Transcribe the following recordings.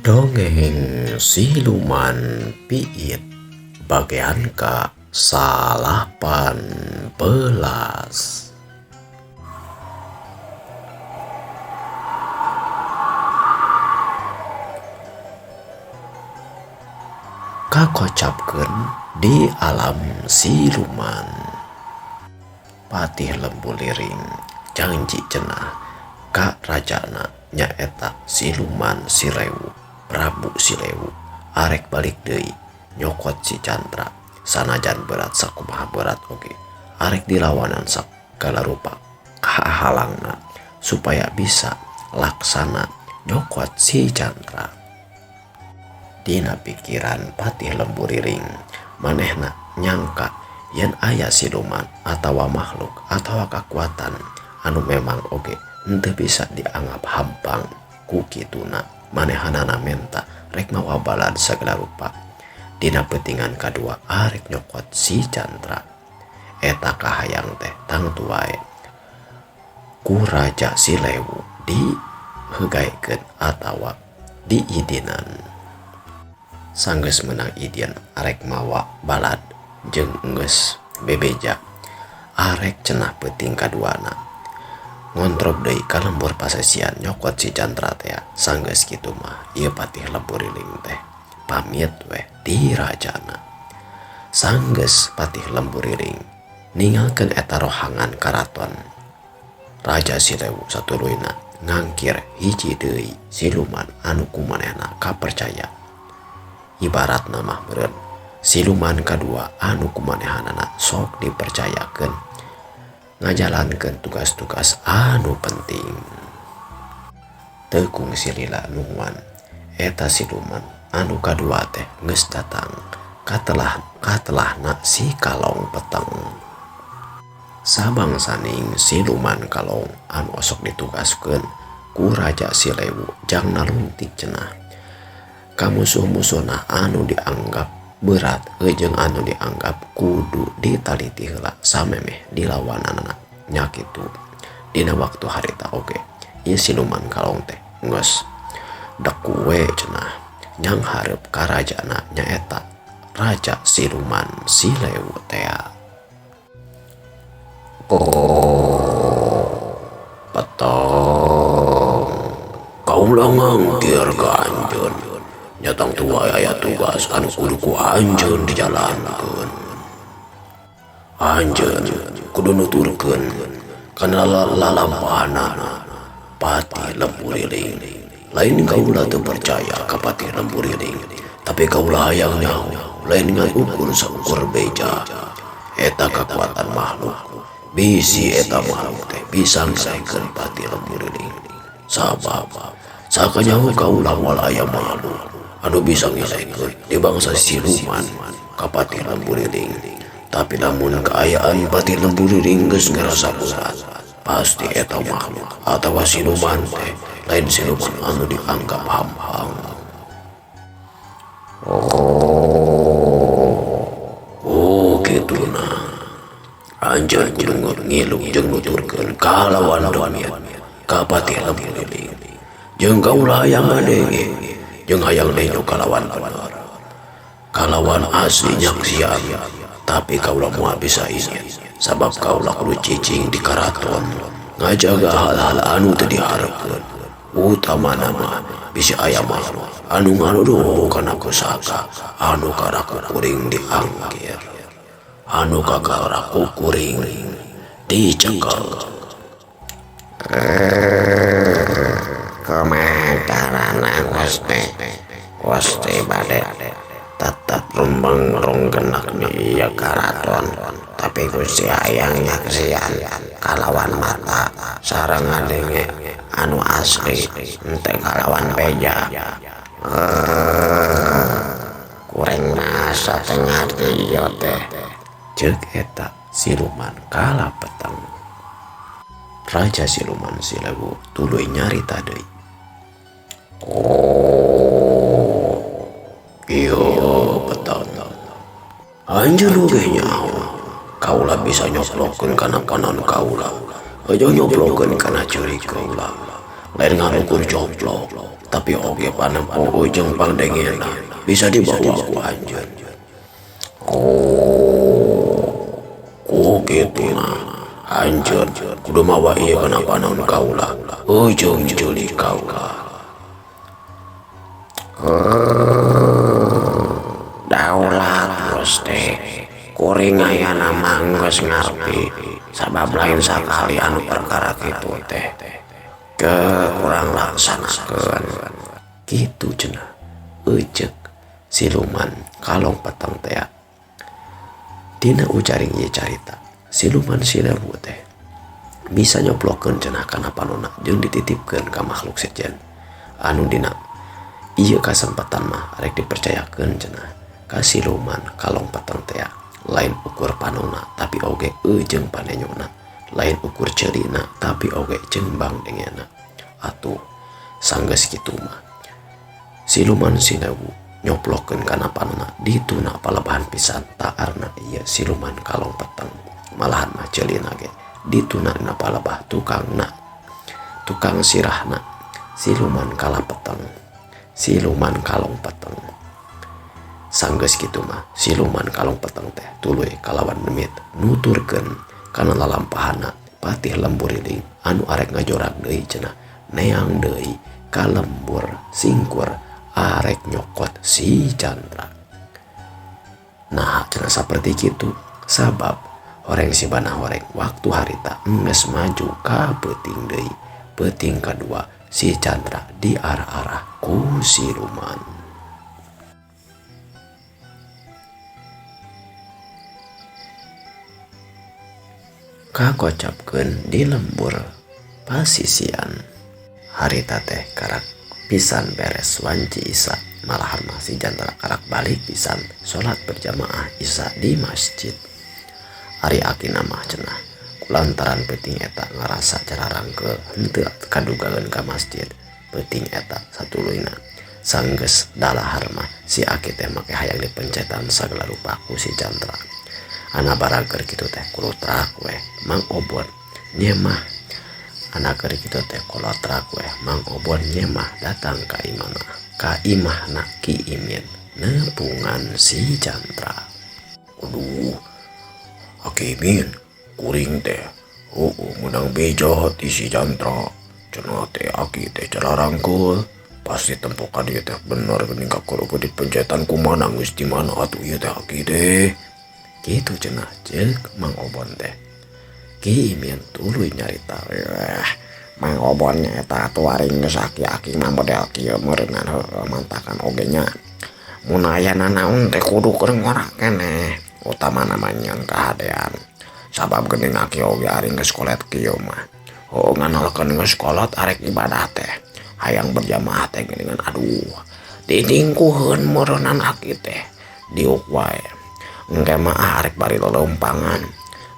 Dongeng Siluman Piit bagian ka-18. Kakocapkeun di alam siluman. Patih Lembu Liring jangji cenah ka rajana nyaeta Siluman Silewu Prabu Silewu arek balik deui nyokot si Cantra sanajan berat sakumaha berat oge arek dilawanan sagala rupa kahalangna supaya bisa laksana nyokot si Cantra. Dina pikiran Patih Lembu Riring manehna nyangka yen aya siluman atawa makhluk atawa kakuatan anu memang oge henteu bisa dianggap hampang ku kituna manehanana menta rek mawa balad sagala rupa dina peutingan kadua arek nyokot si Cantra. Eta kahayang teh tangtu wae ku Raja Silewu dihegaikeun atawa diidinan. Sanggeus meunang idin arek mawa balad jeung enggeus bebeja arek cenah peuting kaduana ngontrog deui ka lembur pasesian nyokot si Cantra tea sanggeus kitu mah ieu Patih Lembu Riling teh pamit weh ti rajana. Sanggeus Patih Lembu Riling ningalkeun eta rohangan karaton Raja Silewu satuluyna ngangkir hiji deui siluman anu ku manehna kapercaya. Ibaratna mah meureun siluman kadua anu ku manehanana sok dipercayakeun ngajalankeun tugas-tugas anu penting. Teu kungsi lila nungguan eta siluman anu kadua teh geus datang katelah katelahna si Kalong Peteng. Sabangsaning siluman kalong anu osok ditugaskeun ku Raja Silewu jang naluntik cenah ka musuh-musuhna anu dianggap berat jeung anu dianggap kudu ditaliti heula samemeh dilawananana nya kitu dina waktu harita oge ieu siluman kalong teh geus deku we cenah nyang hareup ka rajana nyaeta Raja Siluman Silewu tea. Oh, petang kaula ngangkir ka anjeun nya tangtu aya tugas anu kudu ku anjeun dijalankeun. Anjeun kudu nuturkeun kana lalampahna Patih Lembu Riling. Lain kaula teu percaya ka Patih Lembu Riling, tapi kaula hayang nyaho lain ngan ukur saukur beja eta kakuatan makhluk. Bisi eta makhluk teh bisa ngalaikeun Patih Lembu Riling. Sabab sakanyaho kaula moal aya makhluk anu bisa ngalaikeun di bangsa siluman ka Patih Lembu Riling. Tapi lamun kaayaan Patih Lembu Riling geus ngarasa berat, pasti eta makhluk atawa siluman teh lain siluman anu dianggap hampang. Oh, kituna. Anjeun kudu ngilu jeung nuturkeun kalawan domit ka Patih Lembu Riling. Jeung kaula hayang ngadenge jeung hayang denyo kalawan bener. Kalawan asli nyaksian, tapi kaula moal bisa ingin sabab kaula kudu cicing di karaton ngajaga hal-hal anu teu diharepkeun. Utamana mah bisi aya makhluk anu nganuduh kana pusaka anu karaku kuring diangkir, anu kakaraku kuring dicekel. Kumaha carana Gusti? Gusti bade tetep rumbeng runggenek di ieu karaton, tapi Gusti hayang nyaksian kalawan mata sareng ngadenge anu asli henteu kalawan beja. Kuring masa teu ngarti ieu teh. Ceuk eta siluman kala peteng. Raja Siluman Silewu tuluy nyarita deui. Oh, ieu peteng. Anjeun oge nyaho kaula bisa nyoplokeun kana panon kaula, jeung nyoplokeun kana ceurik kaula. Lain ngan ukur coplok, tapi oge panempo jeung pangdengena bisa dibawa ku anjeun. Oh, ku kitu nah. Anjeun kudu mawa ieu kana panon kaula, ujung ceuli kaula. Daulat Gusti, kuring ayana mah geus ngarti sabab lain sakali anu perkara kitu teh. Ke kurang laksanakeun. Kitu cenah. Eceuk siluman kalong peteng tea. Dina ujaring ieu carita, siluman Silewu teh bisa nyoplokeun cenah kana panonna jeung dititipkeun ka makhluk sejen. Anu dina ieu kasempatan mah rek dipercayakeun cenah ka siluman kalong peteng tea. Lain ukur panonna tapi oge jeung panenyona, lain ukur ceulina tapi oge jeung bangdengena. Atuh sanggeus kitu mah siluman Silewu nyoplokeun kana panonna dituna palebahan pisan taarna ieu siluman kalong peteng. Malahan mah ceulina ge dituna dina palebah tukangna, tukang sirahna siluman kalapeteng, siluman kalong peteng. Sanggeus kitu mah siluman kalong peteng teh tuluy kalawan demit nuturkeun kana lalampahana patih lembur riling anu arek ngajorag deui cenah neang deui ka lembur singkur arek nyokot si Chandra. Nah cenah saperti kitu sabab horeng sibana horeng waktu harita enggeus maju ka peuting deui. Peuting kadua si Chandra diarah-arah ku siluman. Kakocapkeun di lembur pasisian. Harita teh karak pisan beres wanci Isya, malahan mah si Chandra karak balik pisan salat berjamaah Isya di masjid. Ari akina mah cenah kulantaran peuting eta ngarasa cararangkeul henteu kadugaeun ka masjid. Peuting eta satuluyna sanggeus dalahar mah si aki teh make hayang dipencetan sagala rupa ku si Chandra. Ana barang keur kitu teh kulotrak weh Mang Obon nyemah. Ana keur kitu teh kulotrak weh Mang Obon nyemah datang ka imana, ka imahna Ki Imin nepungan si Chandra. Aduh, Aki Imin kuring teh heueuh meunang beja ti si Chandra. Cenah teh aki teh cararangkeul pasti tempokan ieu teh bener geuning kakur eueuh dipencetan kumaha geus di mana atuh ieu teh aki teh. Kitu cenah ceuk Mang Obon teh. Ki Imin tuluy nyarita. Mang Obon nya eta atuh aring geus aki-aki mah model kieu meureunnan heueuh mantakan oge nya. Mun aya nanaon teh kudu keur ngorak keneh, utamana mah nyeun kahadean. Sabab geuning aki oge aring geus kolet kieu mah. Heueuh nganalkeun geus kolot arek ibadah teh. Hayang berjamaah teh geuningan aduh. Ditingkuheun meureunnan aki teh. Diuk wae. Engke mah arek bari lolompangan.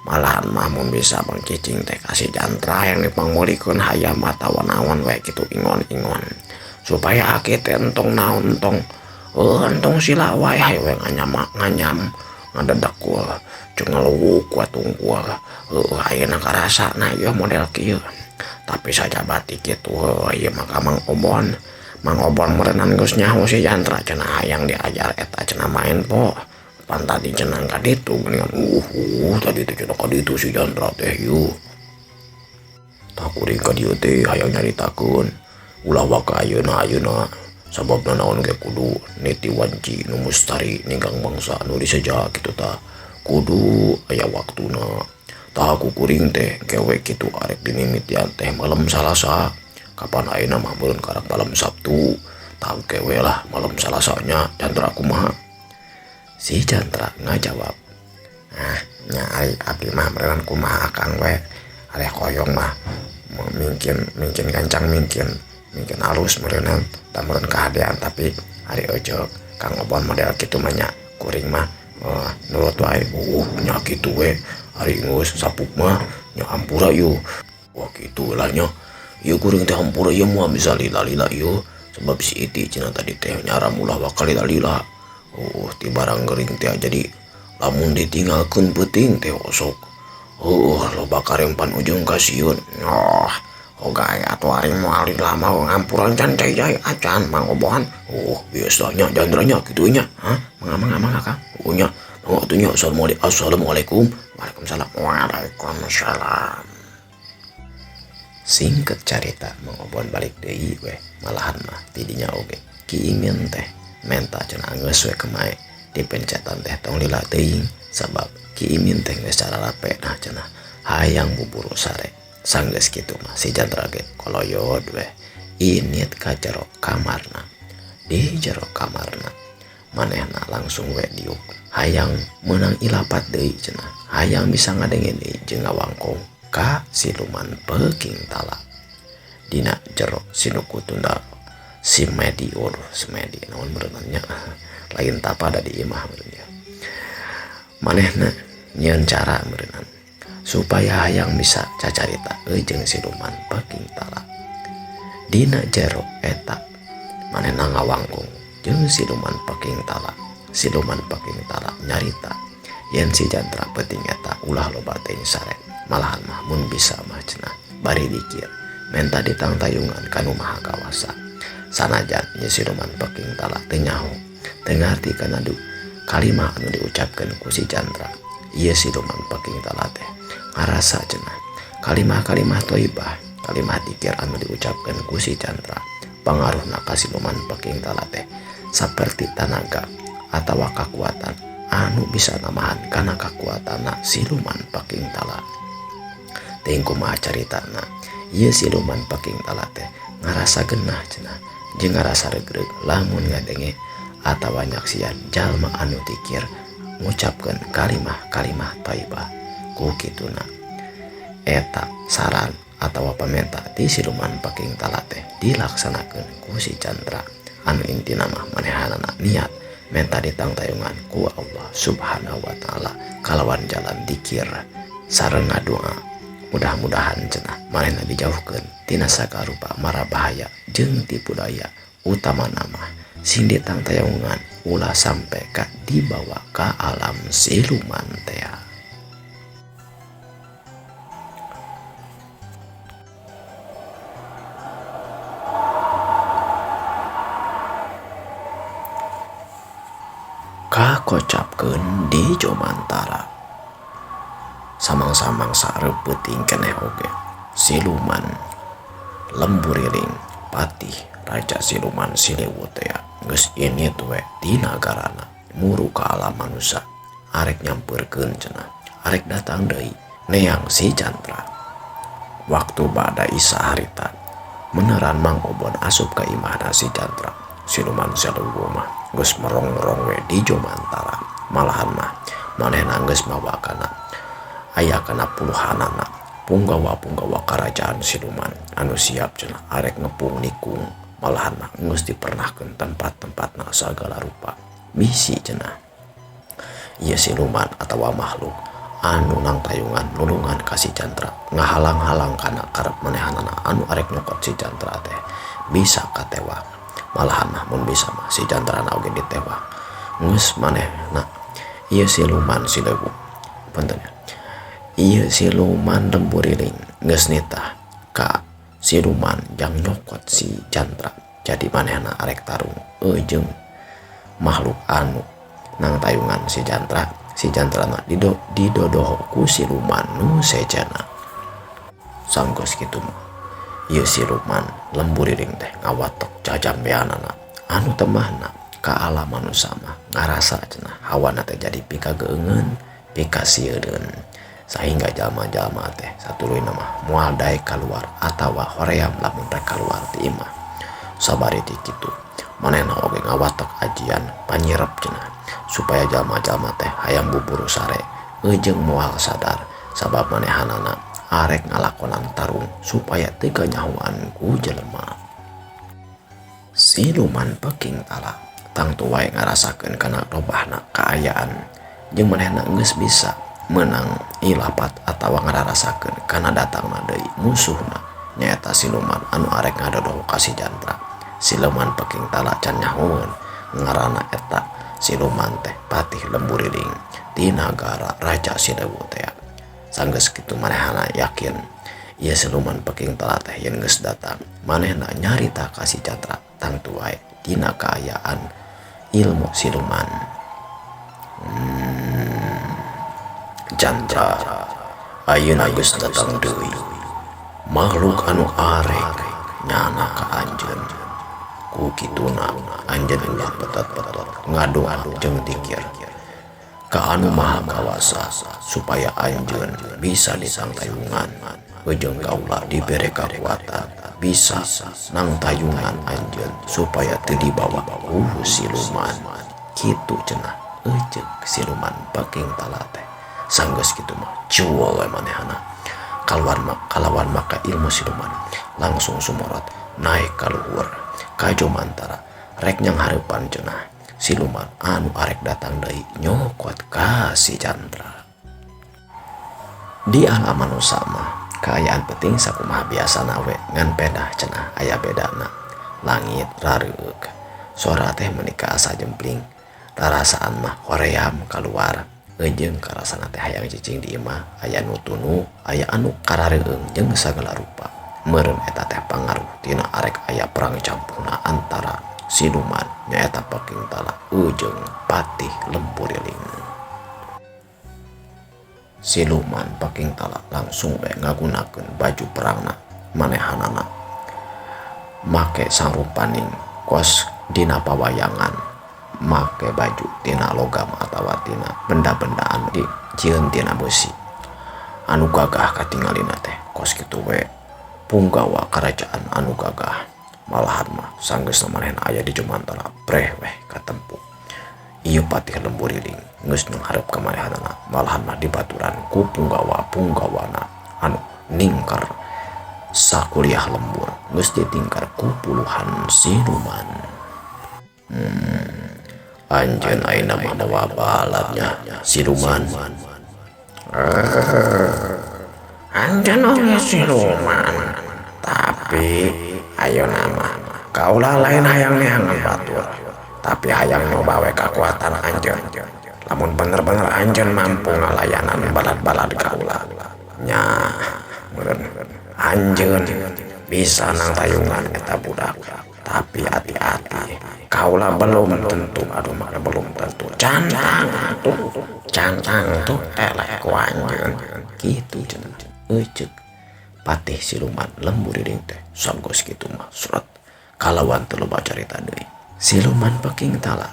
Malahan mah mun bisa mangcicing teh kasih Chandra yang dipangmulikeun hayam atawa naon we kitu ingon-ingon. Supaya aki teh entong naon entong. Entong sila wae hayu we nganyam nganyam ngadedekul jeung ngeluwuk we tungkul. Heueuh ayeuna karasana ieu model kieu. Tapi sajabati kitu heueuh ieu mah ka Mang Obon. Mang Obon meureunnan geus nyaho si Chandra cenah hayang diajar eta cenah main po. Pan tadi cenah ka ditu geuningan tadi teh cenah ka ditu si Chandra teh yeuh. Tah kuring ka dieu teh hayang nyaritakeun ulah waka ayeuna ayeuna sababna naon ge kudu niti wanci nu mustari ninggang bangsa nu diseja kitu tah kudu aya waktuna. Tah ku kuring teh kewe kitu arek dimimitian teh malam Salasa. Kapan ayeuna mah meureun karak malam Sabtu. Tah kewe lah malam Salasanya Chandra kumaha? Si Chandra ngajawab. Ah, nya ari abdi mah meureun kumaha akang we. Ari koyong mah mingkin mingkin gancang mingkin mingkin alus meureunnan tah meureun kahadean tapi ari ojok Kang Obon model kitu mah nya kuring mah nurut wae. Nya kitu we ari geus sapuk mah nya hampura ieu. Wah kitu lah nya. Ieu kuring teh hampura ieu moal bisa lila-lila ieu sebab si Iti cenah tadi teh nyaram ulah bakal lila-lila. Oh, ti barang gering teh jadi lamun ditinggalkeun peuting teh osok. Heueuh loba karempan ujung kasieun. Oh, Oga atuh aring moal lama ngampuran can cai cai acan Mang Obon. Oh biasanya jandranya kitu nya. Hah? Mangga mangga mangga Kang. Oh nya. Mangga atuh nya assalamualaikum. Waalaikumsalam. Waalaikumsalam. Singkat carita Mang Obon balik deui weh malahan mah tidinya oge Ki Imin teh menta cenah geus we kemae dipencetan teh tong lila teuing sabab Ki Imin teh geus cararape nah cenah hayang buburu sare. Sanggeus kitu mah si Jandra ge koloyod weh init ka jero kamarna. Di jero kamarna manehna langsung we diuk hayang meunang ilapat deui cenah hayang bisa ngadenge deui jeung ngawangkong ka siluman Peking Tala. Dina jero sinuku tunda si Medi, waduh si Medi naon meureun nya lain tapa da di imah meureun nya. Manehna nyieun cara meureun supaya hayang bisa cacarita jeung siluman Peking Tala. Dina jero eta manehna ngawangkong jeung siluman Peking Tala. Siluman Peking Tala nyarita yen si Jandra peuting eta ulah loba teuing sare malahan mah mun bisa mah cenah bari dikir menta ditangtayungan ka nu maha kawasa. Sanajan nya siluman Peking Tala teu nyaho teu ngarti kana du kalimah anu diucapkeun ku si Jandra. Ieu siluman Peking Tala teh ngarasa cenah kalimah-kalimah thayyibah kalimah dikir anu diucapkeun ku si Jandra pangaruhna ka siluman Peking Tala teh saperti tanaga atawa kakuatan anu bisa namahan kana kakuatanna siluman Peking Tala. Teuing kumaha caritana ieu siluman Peking Tala teh ngarasa genah cenah jeung ngarasa regreg lamun ngadenge atawa nyaksian jalma anu dikir ngucapkeun kalimah-kalimah thayyibah. Ku kituna eta saran atawa pamenta ti siluman Peking Tala teh dilaksanakeun ku si Jandra anu intina mah manehanana niat menta ditangtayungan ku Allah Subhanahu wa taala kalawan jalan dikir sareng ngadoa. Mudah-mudahan cenah manehna dijauhkeun tina sagala rupa mara bahaya jeung tipu daya utamana mah sing ditangtayungan ulah sampe ka dibawa ka alam siluman tea. Kakocapkeun di Jomantara. Samang-samang sareup peuting keneh oge siluman Lemburiling patih raja siluman Silewu tea geus init we di nagarana muru ka alam manusa arek nyampeurkeun cenah arek datang deui neang si Jandra. Waktu bada isa harita meneran Mang Obon asup ka imahna si Jandra. Siluman Silewu mah geus merong-merong we di Jomantara malahan mah manehna geus mawa kana aya kana puluhanana punggawa-punggawa karajaan siluman anu siap cenah arek ngepung nikung malahan mah geus dipernahkeun tempat-tempatna sagala rupa bisi cenah. Ieu siluman atawa makhluk anu nangtayungan nulungan ka si Jandra ngahalang-halang kana karep manehanana anu arek nyokot si Jandra teh bisa katewak malahan mah mun bisa mah si Jandrana oge ditewak geus manehna ieu siluman Silewu punten ya. Ieu siluman Lemburiling geus nitah ka siluman jang nyokot si Jandra. Jadi manehna arek tarung jeung makhluk anu nangtayungan si Jandra. Si Jandrana didodoho ku siluman nu sejana. Sanggeus kitu mah ieu siluman Lemburiling teh ngawatek jajambeanana anu temahna ka alam manusa mah ngarasa cenah hawana teh jadi pikageungeun pikasieun sehingga jalma-jalma teh satuluyna mah moal daek kaluar atawa hoream lamun rek kaluar ti imah. Sabari ti kitu manehna oge ngawatek ajian panyirep cenah supaya jalma-jalma teh hayang buburu sare jeung moal sadar sabab manehanana arek ngalakonan tarung supaya teu kanyahoan ku jelema. Siluman Peking Tala tangtu wae ngarasakeun kana robahna kaayaan jeung manehna geus bisa menang ilapat atawa ngararasakeun kana datangna deui musuhna nyaeta siluman anu arek ngadodoh ka si Jandra. Siluman Peking Tala can nyahoeun ngaranna eta siluman teh Patih Lemburiling ti nagara Raja Silewu tea. Sanggeus kitu manehna yakin Ieu siluman Peking Tala teh yen geus datang manehna nyarita ka si Catra tangtu wae dina kaayaan ilmu siluman. Chandra ayeuna geus datang deui makhluk anu arek nyana ka anjeun. Ku kituna anjeun ulah petot-petot ngadoa jeung dikir ka anu maha kawasa supaya anjeun bisa ditangtayungan jeung kaula dibere kakuatan bisa nangtayungan anjeun supaya teu dibawa ku siluman. Kitu cenah euceuk siluman Peking Tala teh. Sanggeus kitu mah cuel we manehna kalawan maka ilmu siluman langsung sumorot naek ka luhur ka Jomantara rek nyanghareupan cenah siluman anu arek datang deui nyokot ka si Chandra. Di alam manusa mah kaayaan penting sakumaha biasana we ngan pedah cenah aya bedana. Langit rareueuk, sora teh meuni kaasa jempling, rarasaan mah hoream kaluar eujeung karasana teh hayang cicing di imah aya nu tunu aya anu karareueung jeung sagala rupa. Meureun eta teh pangaruh tina arek aya perang campuhna antara siluman nyaeta Peking Tala eujeung Patih Lemburiling. Siluman Peking Tala langsung we ngagunakeun baju perangna manehanana make sarupaning kos dina pawayangan make baju tina logam atawa tina benda-benda anu dijieun tina beusi anu gagah katingalina teh kos kitu we punggawa karajaan anu gagah. Malahan mah sanggeus manehna aya di Jomantara breh weh katempuh. Ieu Patih Lemburiling geus nyanghareup ka manehanana malahan mah dibaturan ku punggawa-punggawana anu ningkar sakuliah lembur geus ditingkar ku puluhan siluman. Anjeun ayeuna mah mawa balatnya siluman. Anjeun oge siluman, tapi ayeuna mah kaula lain hayang neangan batur, tapi hayang nyoba we kakuatan anjeun. Lamun bener-bener anjeun mampu ngalayanan balad-balad kaula, nya meureun anjeun bisa nangtayungan eta budak. Tapi hati-hati, kaula belum tentu, aduh maka belum tentu cantang tuh eleh ku anjeun kitu cenah euceuk Patih siluman Lemburiling teh. Sanggeus kitu mah surat kalawan teu loba carita deui. Siluman Peking Tala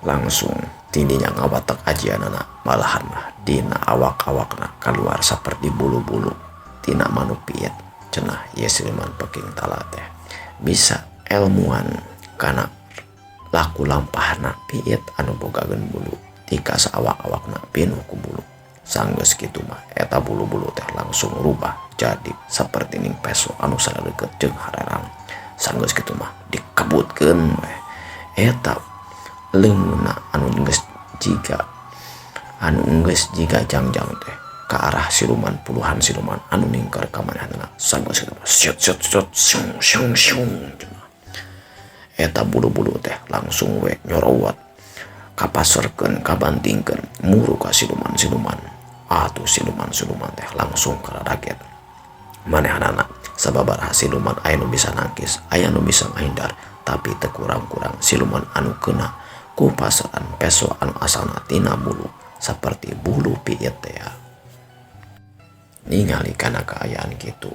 langsung tidinya ngawatek ajianana malahan mah dina awak-awakna kaluar saperti bulu-bulu tina manuk piet cenah ieu siluman Peking Tala teh bisa elmuan kana laku lampahna piet anu bogageun bulu tika saawak-awakna pinuh ku bulu. Sanggeus kitu mah eta bulu-bulu teh langsung rubah jadi saperti ning peso anu sadaleukeut jeung harerang. Sanggeus kitu mah dikebutkeun we eta leungeunna anu geus jiga jangjang teh ka arah siluman puluhan siluman anu ningkar ka manehna. Sanggeus kitu mah syut syut syut syung syung syung eta bulu-bulu teh langsung we nyorowat kapaserkeun kabantingkeun muru ka siluman-siluman. Atuh siluman-siluman teh langsung kararaget manehanana sababaraha siluman aya nu bisa nangkis aya nu bisa ngahindar, tapi teu kurang-kurang siluman anu kena ku pasaran peso anu asalna tina bulu saperti bulu piit teh. Ningali kana kaayaan kitu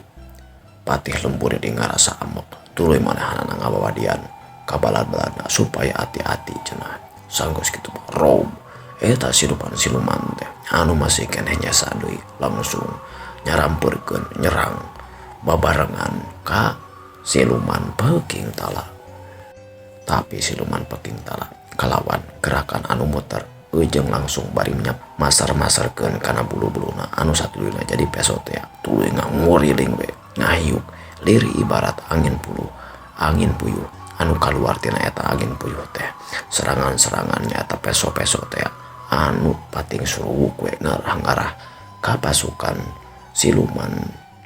Patih Lemburiling ngarasa amok tuluy manehanana ngawawadian ka balad-baladna supaya hati-hati cenah. Sanggeus kitu mah rob eta siluman-siluman teh anu masih keneh nyasa deui langsung nyarampeurkeun nyerang babarengan ka siluman Peking Tala. Tapi siluman Peking Tala kalawan gerakan anu muter eujeung langsung bari menyap masar-masarkeun kana bulu-buluna anu satuluyna jadi peso teh tuluy nganguriling we ngahiuk liri ibarat angin puluh angin puyuh anu kaluar tina eta angin puyuh teh. Serangan-serangannya eta peso-peso teh anu pating suruwuk we ngarah-ngarah ka pasukan siluman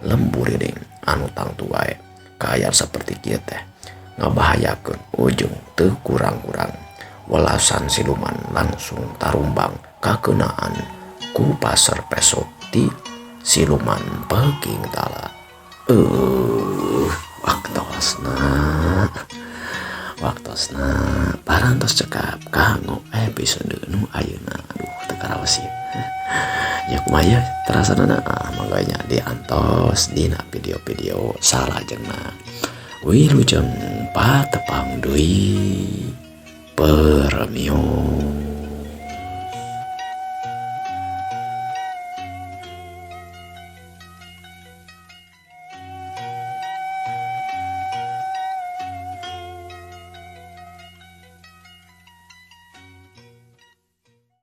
Lemburiling anu tangtu wae kaayaan saperti kieu teh ngabahayakeun ujung teu kurang-kurang. Welasan siluman langsung tarumbang kakeunaan ku pasar peso ti siluman Peking Tala. Waktosna waktosna parantos cekap kanggo episode nu ayeuna. Aduh, teu karaos sih ya, kumaha ya terasana? Ah, mangga nya, diantos dina video-video salajengna. Wilujeng patepang deui, permios.